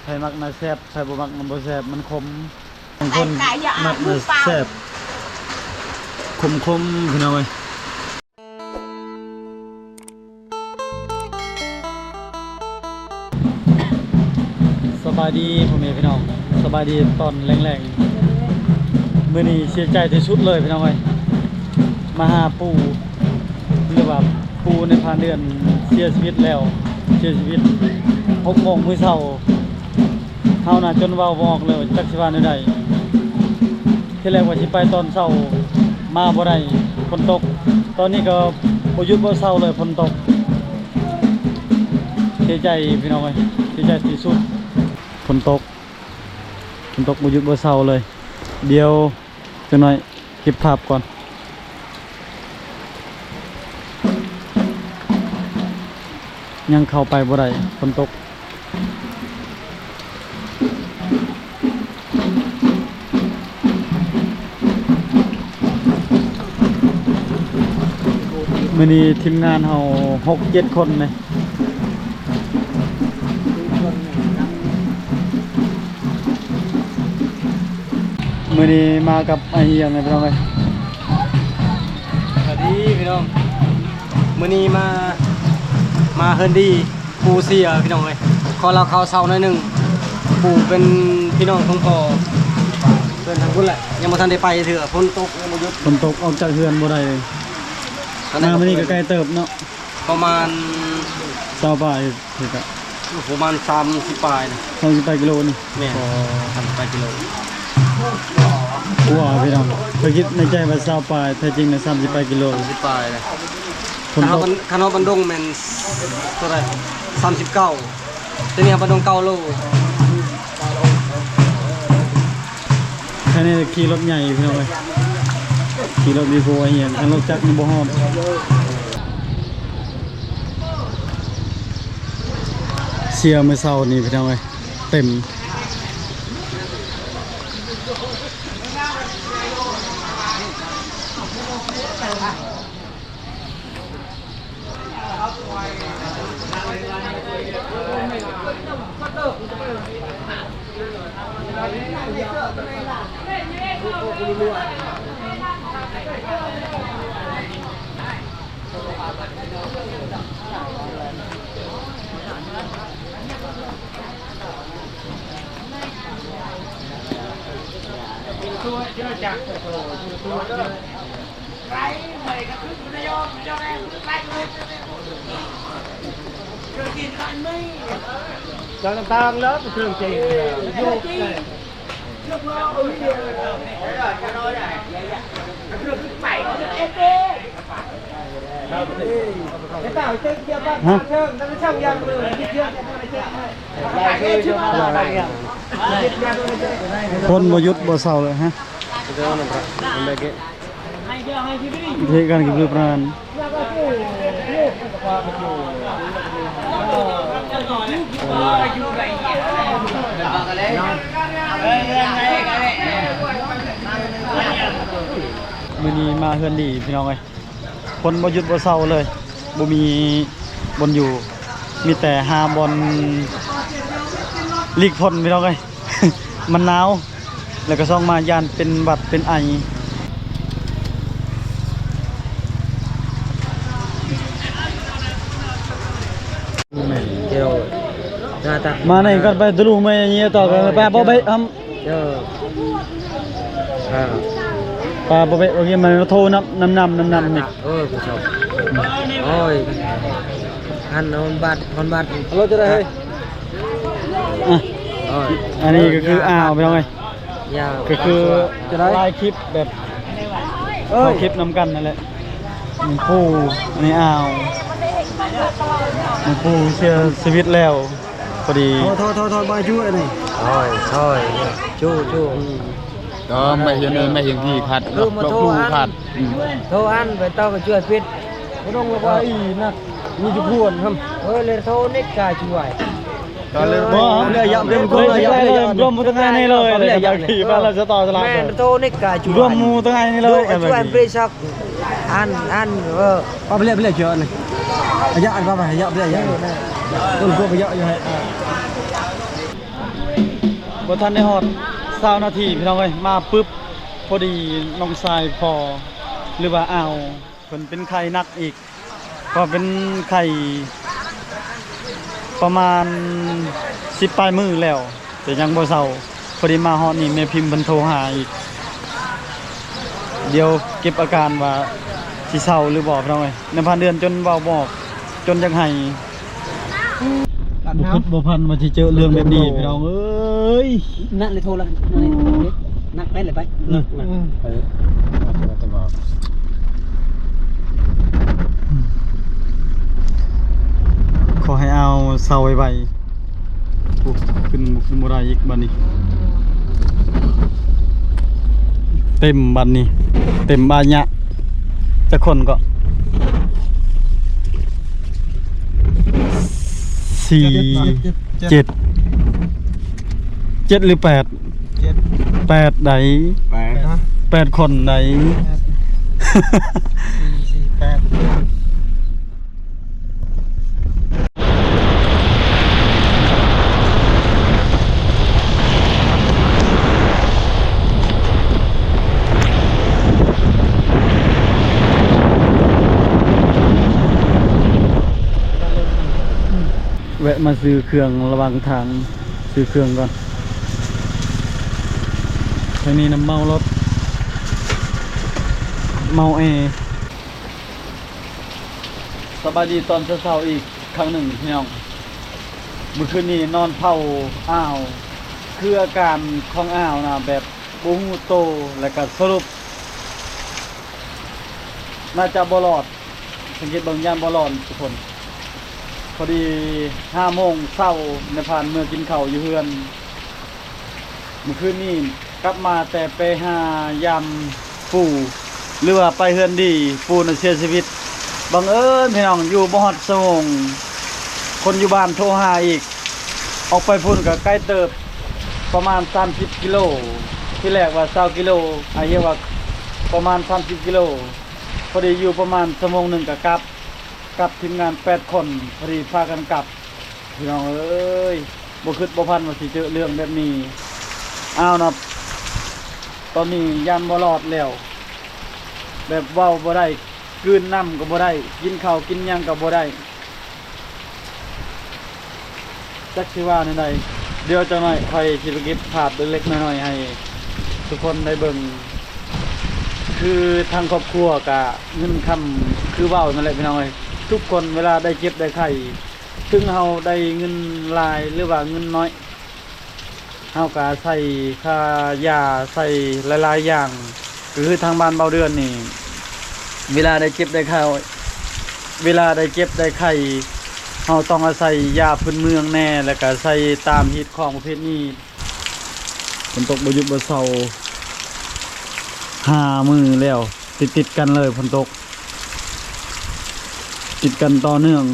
ໃຜມັກໜ້າແຊບ ໃຜບໍ່ມັກມັນບໍ່ແຊບ ມັນຂົມ. ບາງຄົນມັກໜ້າແຊບ ຂົມໆ ພີ່ນ້ອງເອີຍ. ສະບາຍດີພໍ່ແມ່ພີ່ນ້ອງ ສະບາຍດີຕອນແລງໆ. ມື້ນີ້ເສຍໃຈທີ່ສຸດເລີຍພີ່ນ້ອງເອີຍ ມາຫາປູ່ ຫຼືວ່າປູ່ໃນພານເດືອນເສຍຊີວິດແລ້ວ ເສຍຊີວິດຫົກໂມງມື້ເຊົ້າ. ເຮົານະຈົນເວົ້າບໍ່ອອກເລີຍ ຈັກຊິວ່າແນວໃດ. ທີແລກວ່າຊິໄປຕອນເຊົ້າ ມາບໍ່ໄດ້ ຝົນຕົກ. ຕອນນີ້ກໍບໍ່ຢຸດບໍ່ເຊົາເລີຍ ຝົນຕົກ. ເສຍໃຈພີ່ນ້ອງເອີຍ ເສຍໃຈທີ່ສຸດ. ຝົນຕົກ ຝົນຕົກບໍ່ຢຸດບໍ່ເຊົາເລີຍ. ດຽວຈັກໜ້ອຍເກັບພາບກ່ອນ. ຍັງເຂົ້າໄປບໍ່ໄດ້ ຝົນຕົກ. ມື້ນີ້ທີມງານເຮົາຫົກເຈັດຄົນເດ້. ມື້ນີ້ມາກັບອ້າຍຮຽງນະພີ່ນ້ອງເອີຍ. ສະບາຍດີພີ່ນ້ອງ ມື້ນີ້ມາ ມາເຮືອນດີ ປູ່ເສຍພີ່ນ້ອງເອີຍ. ຂໍລາວເຂົ້າເຊົາໜ້ອຍໜຶ່ງ ປູ່ເປັນພີ່ນ້ອງຂອງພໍ່ ເພິ່ນທາງພຸ້ນແຫຼະ ຍັງບໍ່ທັນໄດ້ໄປເທື່ອ ຝົນຕົກຍັງບໍ່ຢຸດ ຝົນຕົກອອກຈາກເຮືອນບໍ່ໄດ້. ມາມື້ນີ້ກໍໄກເຕີບເນາະ ປະມານຊາວປາຍ ເຮັດກະປະມານສາມສິບປາຍນະ ສາມສິບປາຍກິໂລນີ້. ແມ່ນ ອໍ ສາມສິບປາຍກິໂລ ກວ່າພີ່ນ້ອງ. ຂ້ອຍຄິດໃນໃຈວ່າຊາວປາຍ ແທ້ຈິງນະສາມສິບປາຍກິໂລ ສາມສິບປາຍເດ້. ຄັນເຮົາ ຄັນເຮົາບັນດົງແມ່ນເທົ່າໃດ ສາມສິບເກົ້າ ແຕ່ນີ້ເຮົາບັນດົງເກົ້າໂລ. ຄັນນີ້ຂີ່ລົດໃຫຍ່ພີ່ນ້ອງເອີຍ ຂີ່ລົດວີໂກ້ອີ່ຫຍັງ ຄັນລົດຈັກນີ້ບໍ່ຮອດ. ເສຍມື້ເຊົ້ານີ້ພີ່ນ້ອງເອີຍ ເຕັມ. ຈາກຕ່າງໆແລ້ວເຄື່ອງຈີນ ຮະ? ຝົນບໍ່ຢຸດບໍ່ເຊົາເລີຍຮະ? ເທການກິນຄືປານ ມື້ນີ້ມາເຮືອນດີພີ່ນ້ອງເອີຍ ຝົນບໍ່ຢຸດບໍ່ເຊົາເລີຍ ບໍ່ມີບ່ອນຢູ່ ມີແຕ່ຫາບ່ອນຫຼີກພົ້ນພີ່ນ້ອງເອີຍ ມັນໜາວ. ແລ້ວກໍສອງມາຢ້ານເປັນຫວັດເປັນໄອ. ມາໃນກັນໄປຕະລຸງແມ່ເຍຕອກກັນໄປບໍ່ໄປອຳ ເອີ ປາບໍ່ໄປໂອເຄ ມາໂທນຳ ນຳ ນຳ ນຳ ນຳ ເອີ ຜູ້ຊົມ ໂອ້ຍ ອັນຮອນບາດ ຮອນບາດ ໂລຈະໄດ້ ອ່ະ ອັນນີ້ກໍຄືອ່າວພີ່ນ້ອງເອີຍ ກໍຄືຫຼາຍຄລິບແບບເຂົ້າຄລິບນຳກັນນັ້ນແຫຼະ ໝູ່ຄູ່ ອັນນີ້ອ່າວ ໝູ່ຄູ່ເສຍຊີວິດແລ້ວ ພໍດີ ໂທດ ໂທດ ໂທດ ບໍ່ໃຫ້ຈູ້ອັນນີ້ ໂອ້ຍ ໂອ້ຍ ຈູ້ ຈູ້ ອືມ ກໍໄມ່ເຫັນ ໄມ່ເຫັນທີ່ຂັດ ເອີ ມາໂທອັນ ອືມ ໂທອັນ ໄປເຕົ້າກໍຊ່ວຍປິດ ບໍ່ຕ້ອງລະບາຍອີກນະ ມີຈຸກວນຫັ້ນ ເອີ ເລີຍໂທເນັດກາຊ່ວຍ ກໍເລີຍ ບໍ່ ເລີຍຢາກເປັນຄົນ ເລີຍຢາກ ລວມໝູ່ທັງຫຼາຍນີ້ເລີຍ ເລີຍຢາກ ທີ່ບ້ານລາວສະຕໍສະຫຼາດ ແມ່ນ ໂທເນັດກາຊ່ວຍ ລວມໝູ່ທັງຫຼາຍນີ້ເລີຍ ຊ່ວຍ ຊ່ວຍເປຊັກ ອັນ ອັນ ເອີ ປະເລດ ປະເລດເກີນ ຢາກ ອັນ ປະ ຢາກ ເລີຍຢາກ ຕົ້ນກົວກະເຍາະຢູ່ໃຫ້ ອ່າ ບໍ່ທັນໄດ້ຮອດຊາວນາທີ ພີ່ນ້ອງເອີຍ ມາປຶບ ພໍດີນ້ອງຊາຍພໍ່ ຫຼືວ່າອາວ ເພິ່ນເປັນໄຂ້ໜັກອີກ ເພາະເປັນໄຂ້ປະມານສິບປາຍມື້ແລ້ວ ແຕ່ຍັງບໍ່ເຊົາ. ພໍດີມາຮອດນີ້ ແມ່ພິມເພິ່ນໂທຫາອີກ ດຽວເກັບອາການວ່າຊິເຊົາຫຼືບໍ່ ພີ່ນ້ອງເອີຍ. ນາຍພານເດືອນຈົນເວົ້າບໍ່ອອກ ຈົນຢາກໄຫ້. ບໍ່ຄິດບໍ່ຝັນວ່າຊິເຈີເລື່ອງແບບນີ້ ພີ່ນ້ອງເອີຍ. ນັກເລີຍໂທລະ ນັກໄປເລີຍໄປ ນັກ ນັກ ເອີ ຂໍໃຫ້ອາວເຊົາໄວໆ. ໂອ້ ຂຶ້ນ ຂຶ້ນບໍ່ໄດ້ອີກບາດນີ້ ເຕັມບາດນີ້ ເຕັມອາຍະ. ຈັກຄົນເກາະ? ສີ່ ເຈັດ ເຈັດ ເຈັດ ເຈັດ ເຈັດ ເຈັດ ຫຼືແປດ? ເຈັດ ແປດໃດ໋ ແປດ ແປດຄົນໃດ໋ ແປດ ສີ່ ສີ່ ແປດ. ແວະມາຊື້ເຄື່ອງລະຫວ່າງທາງ ຊື້ເຄື່ອງກ່ອນ. ທາງນີ້ນຳເມົາລົດ ເມົາແອ. ສະບາຍດີຕອນເຊົ້າໆອີກຄັ້ງໜຶ່ງ ພີ່ນ້ອງ. ມື້ຄືນນີ້ນອນເຝົ້າອາວ ຄືອາການຂອງອາວນະ ແບບບໍ່ຮູ້ໂຕ ແລ້ວກະສະຫຼຸບ ໜ້າຈະບໍ່ລອດ. ສັງເກດເບິ່ງ ຢ້ານບໍ່ລອດທຸກຄົນ. ພໍດີຫ້າໂມງເຊົ້າ ນາຍພານເມືອກິນເຂົ້າຢູ່ເຮືອນ. ມື້ຄືນນີ້ກັບມາແຕ່ໄປຫາຢາມປູ່ ຫຼືວ່າໄປເຮືອນດີ ປູ່ນະເສຍຊີວິດ. ບັງເອີນພີ່ນ້ອງ ຢູ່ບໍ່ຮອດຊົ່ວໂມງ ຄົນຢູ່ບ້ານໂທຫາອີກ. ອອກໄປພຸ້ນກະໄກເຕີບ ປະມານສາມສິບກິໂລ. ທີແລກວ່າຊາວກິໂລ ອ້າຍຮຽກວ່າປະມານສາມສິບກິໂລ. ພໍດີຢູ່ປະມານຊົ່ວໂມງໜຶ່ງກະກັບ ກັບທີມງານແປດຄົນ ພໍດີພາກັນກັບ. ພີ່ນ້ອງເອີຍ ບໍ່ຄິດບໍ່ຝັນວ່າຊິເຈີເລື່ອງແບບນີ້. ອ້າວນະ ຕອນນີ້ຢ້ານບໍ່ລອດແລ້ວ ແບບເວົ້າບໍ່ໄດ້ ກືນນ້ຳກໍບໍ່ໄດ້ ກິນເຂົ້າກິນຫຍັງກໍບໍ່ໄດ້. ຈັກຊິວ່າແນວໃດ ດຽວຈັກໜ້ອຍຂ້ອຍຊິໄປເກັບພາບເລັກໆນ້ອຍໆໃຫ້ທຸກຄົນໄດ້ເບິ່ງ. ຄືທາງຄອບຄົວກະເງິນຄຳ ຄືເວົ້ານັ້ນແຫຼະ ພີ່ນ້ອງເອີຍ. ທຸກຄົນເວລາໄດ້ເຈັບໄດ້ໄຂ້ ເຖິງເຮົາໄດ້ເງິນຫຼາຍ ຫຼືວ່າເງິນໜ້ອຍ ເຮົາກະໃຊ້ຄ່າຢາ ໃຊ້ຫຼາຍໆຢ່າງ. ກໍຄືທາງບ້ານເບົາເດືອນນີ້ ເວລາໄດ້ເຈັບໄດ້ໄຂ້ ເວລາໄດ້ເຈັບໄດ້ໄຂ້ ເຮົາຕ້ອງອາໄສຢາພື້ນເມືອງແດ່ ແລ້ວກະໃຊ້ຕາມຮີດຄອງປະເພດນີ້. ຝົນຕົກບໍ່ຢຸດບໍ່ເຊົາ ຫ້າມື້ແລ້ວ ຕິດໆກັນເລີຍ ຝົນຕົກ ຕິດກັນຕໍ່ເນື່ອງ.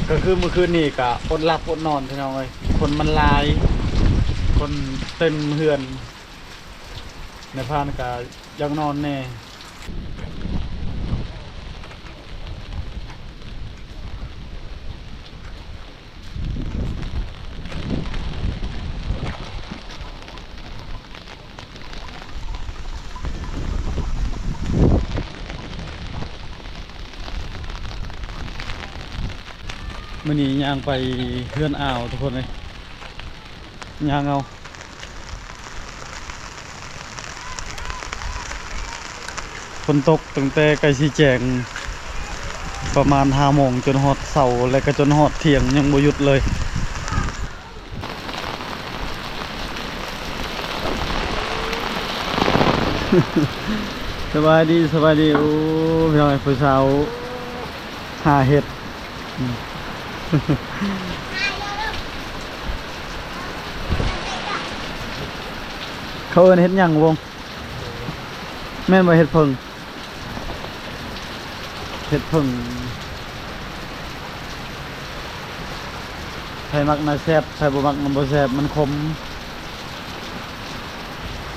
ກໍຄືມື້ຄືນນີ້ກໍອົດຫຼັບອົດນອນ ພີ່ນ້ອງເອີຍ. ຄົນມັນຫຼາຍ ຄົນເຕັມເຮືອນ ນາຍພານກໍຢາກນອນແດ່. ມື້ນີ້ຍ່າງໄປເຮືອນອາວ ທຸກຄົນເອີຍ ຍ່າງເອົາ. ຝົນຕົກຕັ້ງແຕ່ໃກ້ຊິແຈ້ງ ປະມານຫ້າໂມງ ຈົນຮອດເຊົ້າ ແລະ ກໍຈົນຮອດທ່ຽງ ຍັງບໍ່ຢຸດເລີຍ. ສະບາຍດີ ສະບາຍດີ. ໂອ້ ພີ່ນ້ອງເອີຍ ຜູ້ສາວຫາເຫັດ. ເຂົາເອີ້ນເຫັດຫຍັງ ວົງ? ແມ່ນບໍ່ ເຫັດເຜິ້ງ? ເຫັດເຜິ້ງ ໃຜມັກນະແຊບ ໃຜບໍ່ມັກນະບໍ່ແຊບ ມັນຂົມ.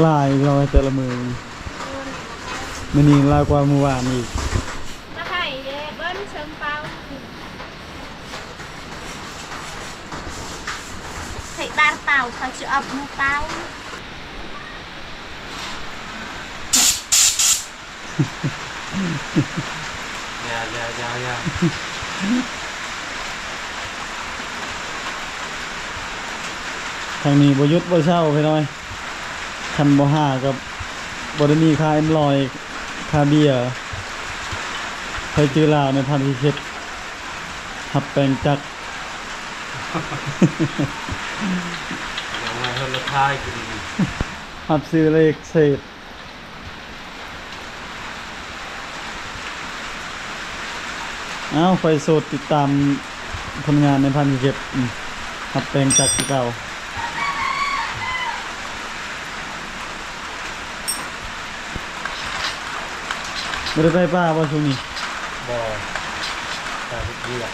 ຫຼາຍເນາະ ແຕ່ລະມື້ ມື້ນີ້ຫຼາຍກວ່າມື້ວານອີກ. ມາໄຖເບິ່ງເຊິ່ງເປົາ ໃສ່ບາດເປົາ ເຂົາຊິອອກໝູ່ເປົາ. ຢ່າ ຢ່າ ຢ່າ ຢ່າ ທາງນີ້ບໍ່ຢຸດບໍ່ເຊົາພີ່ນ້ອງ. ຄັນບໍ່ຫາກໍບໍ່ໄດ້ມີຄ່າເອັມລອຍ ຄ່າເບຍ. ໃຜຈື່ລາວໃນພັນທີ່ເຈັດ ຮັບແປງຈັກ ຍັງວ່າເຮົາລະທາຍຄື ຮັບຊື້ເລກເສດ. ເອົ້າ ໄປໂສດຕິດຕາມຜົນງານໃນພັນທີ່ເຈັດ ອືມ ຮັບແປງຈັກຄືເກົ່າ. ບໍ່ໄດ້ໄປປ່າບໍ່ຊ່ວງນີ້? ບໍ່ ໄປເຮັດວຽກ.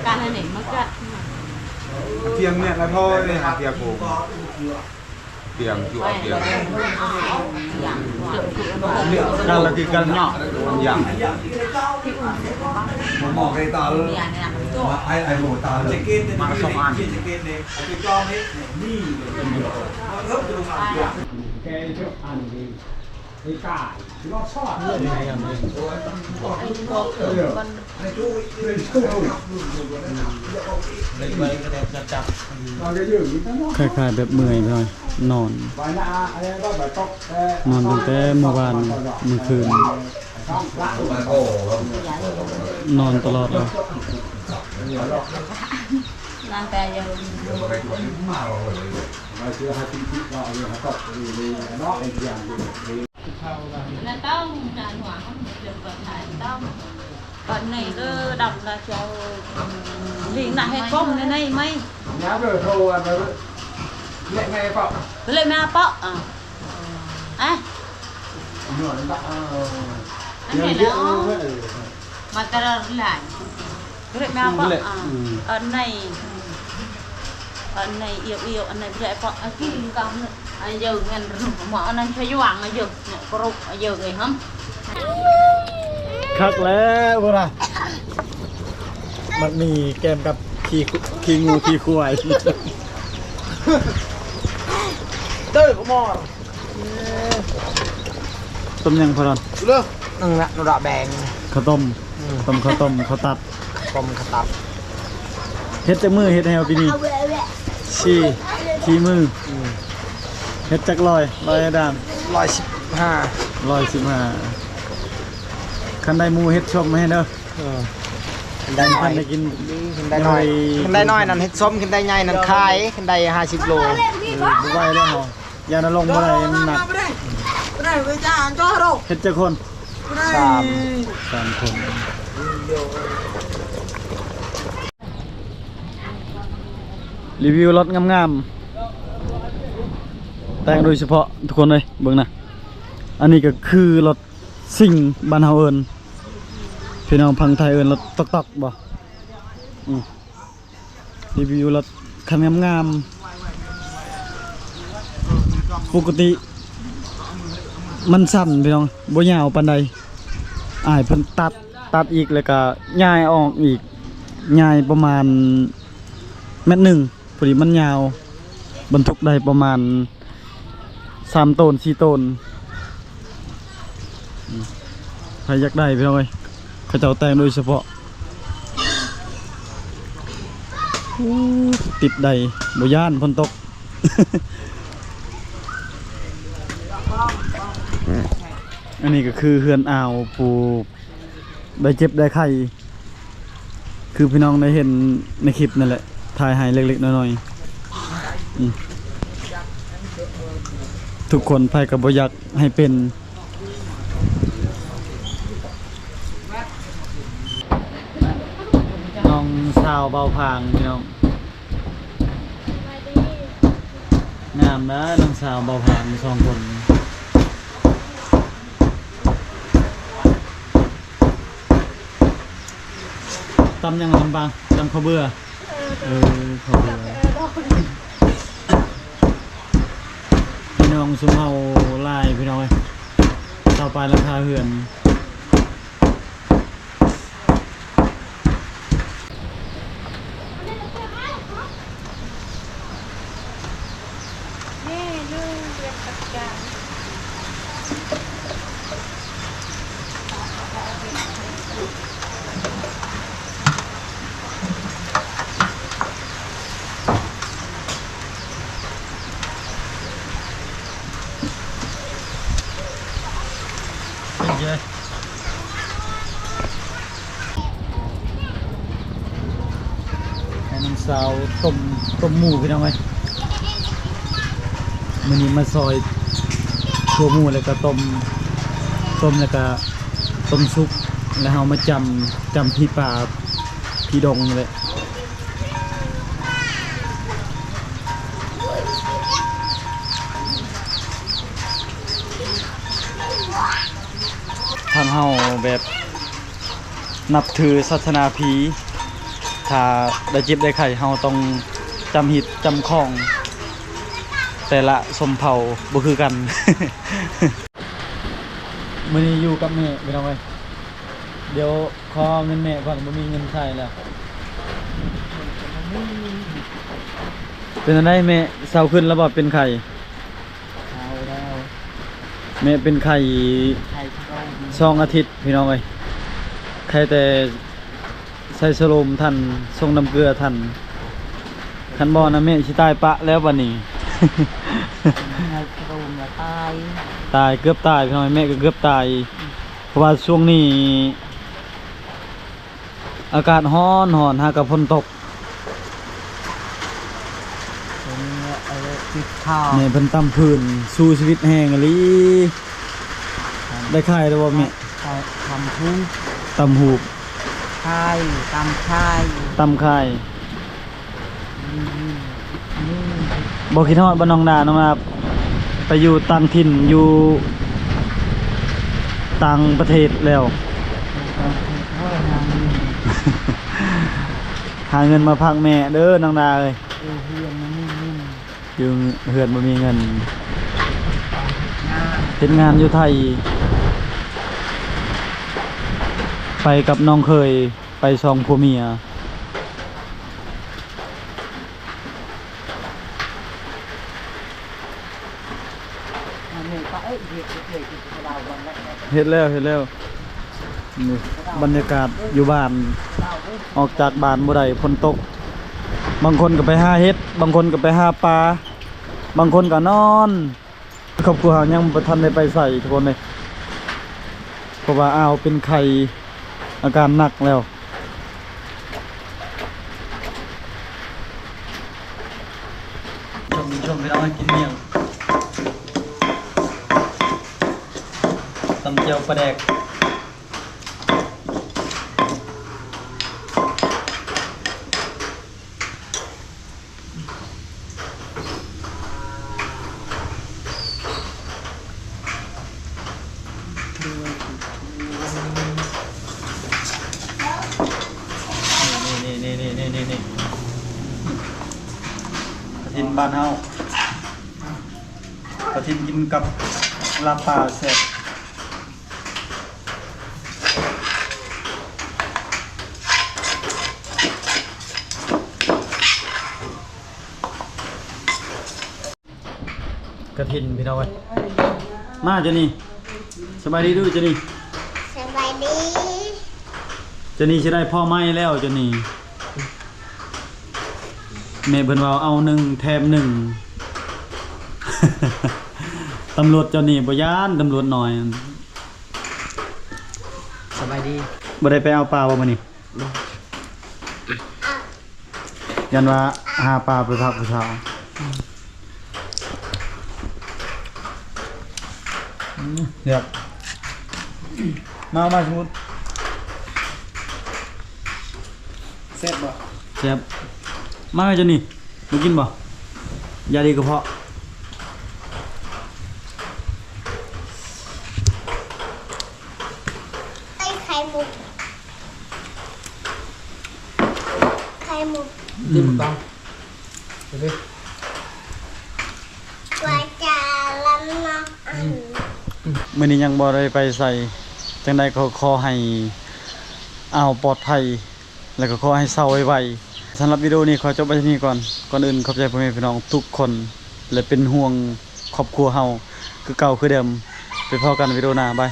ການອັນນີ້ມັນກະ ທຽງເມຍລະພໍເດ້ ຫາທຽງໂກ. ຕຽມຢູ່ ເອົາຕຽມ ການລະຄືການເນາະ ຢ່າງ ມາສອງອັນ. ຄ້າຍໆແບບເມື່ອຍ ນອນ ນອນຕັ້ງແຕ່ມື້ວານມື້ຄືນ ນອນຕະຫຼອດເລີຍ. ອັນນີ້ເດີ ດຳລະເຈົ້າ ລີງນະ ເຮັດກົມໃນໃນໄມ້ ຍາມເດີ ໂທອັນນັ້ນ ເລະແມ່ເປາະ ເລະແມ່ເປາະ ອ່າ ອ່ະ ອັນນີ້ແຫຼະ ມາຕະຫຼາດຫຼາຍ ເລະແມ່ເປາະ ອ່າ ອັນໃນ ອັນໃນອຽວໆ ອັນໃນແມ່ເປາະ ອັນກິນກັນ ອັນເຢີແມ່ນ ໝໍອັນນັ້ນພະຍາຫວ່າງ ອັນເຢີ ກະຣຸກ ອັນເຢີເອີຍ ຫຳ ຄັກແລ້ວພຸ້ນນະ ມັນມີແກ້ມກັບຂີ້ ຂີ້ງູຂີ້ຄວາຍ ເດີ ກະໝໍ ຕົ້ມຫຍັງພໍ່ດອນ? ເດີ ໜຶ່ງນະ ໜູດອກແບງ ເຂົ້າຕົ້ມ ອືມ ຕົ້ມເຂົ້າຕົ້ມ ເຂົ້າຕັດ ຕົ້ມເຂົ້າຕັດ ເຮັດຈັກມື້ເຮັດແຮວປີນີ້? ສີ່ ສີ່ມື້ ອືມ ເຮັດຈັກຮ້ອຍ? ຮ້ອຍດານ ຮ້ອຍສິບຫ້າ ຮ້ອຍສິບຫ້າ ຄັນໄດ້ໝູເຮັດຊົມໃຫ້ເດີ ເອີ ຄັນໄດ້ໜ້ອຍ ຄັນໄດ້ກິນ ຄັນໄດ້ໜ້ອຍ ໄດ້ ຄັນໄດ້ໜ້ອຍນັ້ນເຮັດຊົມ ຄັນໄດ້ໃຫຍ່ນັ້ນຂາຍ ຄັນໄດ້ຫ້າສິບໂລ ເອີ ບໍ່ໄຫວແລ້ວເຮົາ ຢ້ານເອົາລົງບໍ່ໄດ້ ມັນໜັກ ເຮັດຈັກຄົນ? ສາມ ສາມຄົນ ຣີວິວລົດງາມໆ ແຕ່ງໂດຍສະເພາະ ທຸກຄົນເອີຍ ເບິ່ງນະ ອັນນີ້ກະຄືລົດຊິງ ບ້ານເຮົາເອີ້ນ ພີ່ນ້ອງຝັ່ງໄທເອີ້ນລົດຕອກໆ ບໍ່ ອືມ ຣີວິວລົດຄັນງາມໆ ປົກກະຕິມັນສັ້ນພີ່ນ້ອງ ບໍ່ຍາວປານໃດ ອ້າຍເພິ່ນຕັດ ຕັດອີກ ແລ້ວກະຍ້າຍອອກອີກ ຍ້າຍປະມານແມັດໜຶ່ງ ພໍດີມັນຍາວ ບັນທຸກໄດ້ປະມານສາມໂຕນ ສີ່ໂຕນ ໃຜຢາກໄດ້ພີ່ນ້ອງເອີຍ ເຂົາເຈົ້າແຕ່ງໂດຍສະເພາະ ໂອ້ ຕິດໄດ້ ບໍ່ຢ້ານຝົນຕົກ ອັນນີ້ກະຄືເຮືອນອ່າວຜູ້ໄດ້ເຈັບໄດ້ໄຂ້ ຄືພີ່ນ້ອງໄດ້ເຫັນໃນຄລິບນັ້ນແຫຼະ ຖ່າຍໃຫ້ເລັກໆນ້ອຍໆ ອືມ ທຸກຄົນໃຜກະບໍ່ຢາກໃຫ້ເປັນ ນ້ອງສາວເບົາຜາງພີ່ນ້ອງ ງາມນະ ນ້ອງສາວເບົາຜາງ ສອງຄົນ ຕຳຫຍັງລຳບາງ? ຕຳເຂົ້າເບືອ ເອີ ເອີ ເຂົ້າເບືອ ພີ່ນ້ອງຊຸມເຮົາຫຼາຍພີ່ນ້ອງເອີຍ ຊາວປາຍຫຼັງຄາເຮືອນ. ໃຫ້ນ້ອງສາວຕົ້ມ ຕົ້ມໝູພີ່ນ້ອງເອີຍ ມື້ນີ້ມາຊອຍຂົ້ວໝູ ແລ້ວກະຕົ້ມ ຕົ້ມແລ້ວກະຕົ້ມສຸກ ແລ້ວເຮົາມາຈ້ຳ ຈ້ຳພີປາ ພີດົງນີ້ແຫຼະ. ທາງເຮົາແບບນັບຖືສາສະໜາຜີ ຖ້າໄດ້ເຈັບໄດ້ໄຂ້ ເຮົາຕ້ອງຈຳຮີດຈຳຄອງ ແຕ່ລະຊົນເຜົ່າບໍ່ຄືກັນ. ມື້ນີ້ຢູ່ກັບແມ່ພີ່ນ້ອງເອີຍ ດຽວຂໍເງິນແມ່ກ່ອນ ບໍ່ມີເງິນໃຊ້ແລ້ວ. ເປັນຈັ່ງໃດແມ່ ເຊົາຂຶ້ນແລ້ວບໍ່ ເປັນໄຂ້? ເຊົາແລ້ວ. ແມ່ເປັນໄຂ້ ໄຂ້ສະໂລມ ສອງອາທິດພີ່ນ້ອງເອີຍ. ໄຂ້ແຕ່ໃສ່ສະໂລມທັນ ສົ່ງນ້ຳເກືອທັນ. ຄັນບໍ່ນະ ແມ່ຊິຕາຍປະແລ້ວບັດນີ້. ໄຂ້ສະໂລມລະຕາຍ ຕາຍ ເກືອບຕາຍພີ່ນ້ອງເອີຍ. ແມ່ກໍເກືອບຕາຍ ເພາະວ່າຊ່ວງນີ້ ອາກາດຮ້ອນໆ ຫາກະຝົນຕົກ. ຕົວນີ້ເອົາໄວ້ຕິດຂາວ ແມ່ເພິ່ນຕຳຟືນ ສູ້ຊີວິດແຮງອີ່ຫຼີ. ໄດ້ຂາຍແລ້ວບໍ່ແມ່? ຕຳຫູກ ຕຳຫູກ ຂາຍ ຕຳຂາຍ ຕຳຂາຍ. ບໍ່ຄິດຮອດບໍ່ນ້ອງດາ? ນ້ອງດາໄປຢູ່ຕ່າງຖິ່ນ ຢູ່ຕ່າງປະເທດແລ້ວ ຫາເງິນມາພັກແມ່ເດີນ້ອງດາເອີຍ. ຢູ່ເຮືອນບໍ່ມີເງິນ ເຮັດງານຢູ່ໄທ ໄປກັບນ້ອງເຂີຍ ໄປສອງຜົວເມຍ. ເຮັດແລ້ວ ເຮັດແລ້ວ. ນີ້ບັນຍາກາດຢູ່ບ້ານ ອອກຈາກບ້ານບໍ່ໄດ້ ຝົນຕົກ. ບາງຄົນກໍໄປຫາເຫັດ ບາງຄົນກໍໄປຫາປາ ບາງຄົນກໍນອນ. ຄອບຄົວເຮົາຍັງບໍ່ທັນໄດ້ໄປໃສທຸກຄົນເອີຍ ເພາະວ່າອາວເປັນໄຂ້ ອາການໜັກແລ້ວ. ຊົມ ຊົມ ພີ່ນ້ອງ ກິນໝ້ຽງ ຕຳແຈ່ວປາແດກ. ນີ້ ນີ້ ກະຖິນບ້ານເຮົາ ກະຖິນກິນກັບລາບປາແຊບ. ກະຖິນພີ່ນ້ອງເອີຍ. ມາເຈົ້ານີ້ ສະບາຍດີດູເຈົ້ານີ້. ສະບາຍດີ. ເຈົ້ານີ້ຊິໄດ້ພໍ່ໃໝ່ແລ້ວເຈົ້ານີ້. ແມ່ເພິ່ນເວົ້າເອົາໜຶ່ງແຖມໜຶ່ງ. ຕຳຫຼວດເຈົ້ານີ້ບໍ່ຢ້ານ ຕຳຫຼວດນ້ອຍ. ສະບາຍດີ. ບໍ່ໄດ້ໄປເອົາປາບໍ່ມື້ນີ້? ບໍ່. ຢ້ານວ່າຫາປາໄປພັກຜູ້ສາວ. ອືມ ແຊບ. ມາ ມາ ສະມຸດ. ແຊບບໍ່? ແຊບ. ມາເຈົ້ານີ້ ມາກິນບໍ່? ຢາດີກະເພາະ. ໄຂ່ມຸກ ໄຂ່ມຸກ. ອືມ ກິນກ່ອນ. ໄວ້ຈາລະເນາະ. ອືມ ມື້ນີ້ຍັງບໍ່ໄດ້ໄປໃສ. ຈັ່ງໃດກໍຂໍໃຫ້ອາວປອດໄພ ແລ້ວກໍຂໍໃຫ້ເຊົາໄວໆ. ສຳລັບວິດີໂອນີ້ຂໍຈົບໄວ້ເທົ່ານີ້ກ່ອນ. ກ່ອນອື່ນຂອບໃຈພໍ່ແມ່ພີ່ນ້ອງທຸກຄົນ ແລະ ເປັນຫ່ວງຄອບຄົວເຮົາຄືເກົ່າຄືເດີມ. ໄປພໍ້ກັນວິດີໂອໜ້າ. ບາຍ.